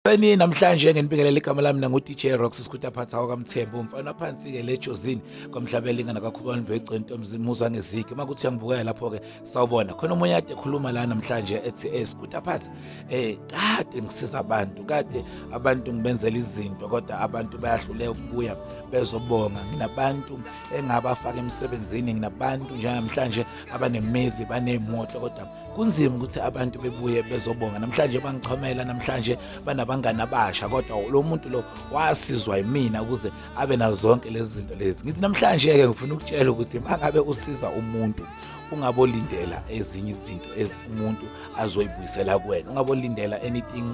Ekuseni namhlanje nginibingelela, igama lami nangu-DJ Rocks Sikhutha Phatha wakaMthembu, umfana phansi-ke le Jozini kwamhlaba elingana kakhulu mbecwe ntombi muza ngezigi. Uma kuthi uyangibukela lapho-ke, sawubona. Khona omunye kade ekhuluma la namhlanje ethi, Sikhutha Phatha, kade ngisiza abantu, kade abantu ngibenzela izinto, kodwa abantu bayahluleka ukubuya bezobonga. Nginabantu engabafaka emsebenzini, nginabantu njengamhlanje abanemizi, baney'moto, kodwa kunzima ukuthi abantu bebuye bezobonga. Namhlanje bangichomela, namhlanje banabangani abasha, kodwa lo muntu lo wasizwa yimina ukuze abe nazo zonke lezi zinto lezi. Ngithi namhlanje-ke ngifuna ukutshela ukuthi uma ngabe usiza umuntu, ungabolindela ezinye izinto umuntu azoyibuyisela kuwena, ungabolindela anything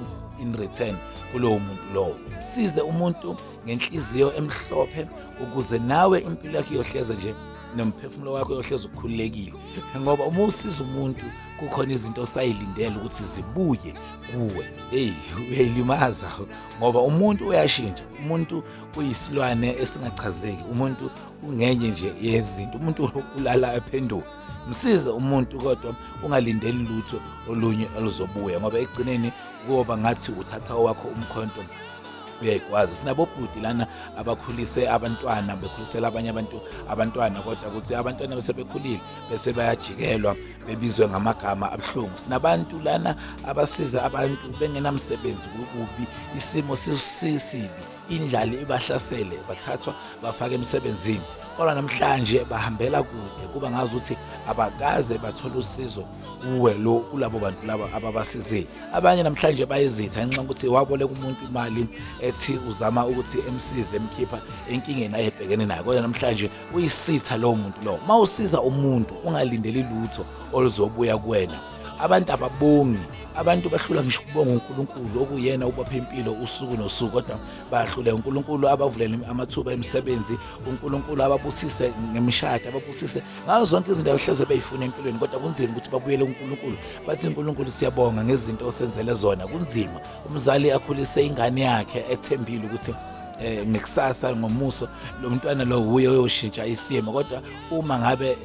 in return kulowo muntu lowo. Msize umuntu ngenhliziyo emhlophe ukuze nawe impilo yakho iyohleze nje nomphefumulo wakho uyohlezi ukhululekile, ngoba uma usiza umuntu kukhona izinto osayilindele ukuthi zibuye kuwe, hey, uyayilimaza, ngoba umuntu uyashintsha. Umuntu uyisilwane esingachazeki, umuntu ungenye nje yezinto, umuntu ulala ephenduka. Msize umuntu kodwa ungalindeli lutho olunye oluzobuya, ngoba ekugcineni kuyoba ngathi uthatha owakho umkhonto uyayikwazi. Sinabobhuti lana abakhulise abantwana, bekhulisela abanye abantu abantwana, kodwa ukuthi abantwana besebekhulile bese bayajikelwa, bebizwe ngamagama abuhlungu. Sinabantu lana abasiza abantu bengenamsebenzi, kukubi, isimo sisibi, indlala ibahlasele, bathathwa bafake emsebenzini, kodwa namhlanje bahambela kude, kuba ngazi ukuthi abakaze bathole usizo kuwe lo kulabo bantu laba ababasizile. Abanye namhlanje bayizitha ngenxa yokuthi waboleka umuntu imali ethi uzama ukuthi emsize, emkhipha enkingeni ayebhekene nayo, kodwa namhlanje uyisitha lowo muntu lowo. Uma usiza umuntu ungalindeli lutho oluzobuya kuwena. Abantu ababongi, abantu bahlula ngisho ukubonga uNkulunkulu okuyena ubapha impilo usuku nosuku, kodwa bayahluleka. uNkulunkulu abavulele amathuba emisebenzi, uNkulunkulu ababusise ngemishado, ababusise ngazo zonke izinto abahleze beyifuna empilweni, kodwa kunzima ukuthi babuyele kuNkulunkulu bathi, "Unkulunkulu, siyabonga ngezinto osenzele zona." Kunzima umzali akhulise ingane yakhe ethembile ukuthi ngekusasa, ngomuso, lo mntwana lo uye uyoshintsha isimo, kodwa uma ngabe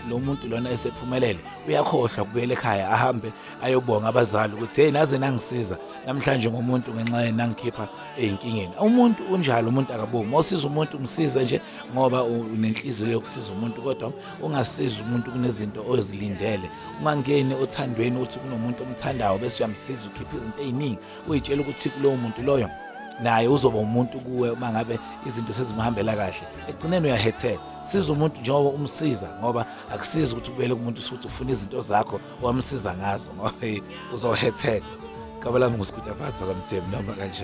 lo muntu lona esephumelele, uyakhohlwa kubuyela ekhaya, ahambe ayobonga abazali ukuthi, "Hey, naze nangisiza, namhlanje ngumuntu ngenxa yeni nangikhipha ey'nkingeni." Umuntu unjalo, umuntu akabongi. Uma usiza umuntu, umsize nje ngoba unenhliziyo yokusiza umuntu, kodwa ungasizi umuntu kunezinto ozilindele. Ungangeni othandweni uthi kunomuntu omthandayo bese uyamsiza, ukhipha izinto ey'ningi, uyitshela ukuthi kulowo muntu loyo naye uzoba umuntu kuwe uma ngabe izinto sezimhambela kahle. Ekugcineni uyahetheka. Siza umuntu njengoba umsiza, ngoba akusizi ukuthi ubuyele kumuntu futhi ufuna izinto zakho wamsiza ngazo, ngoba hey, uzohetheka. Gama lami nguSikuta Phatha kaMthembu, noma kanjani.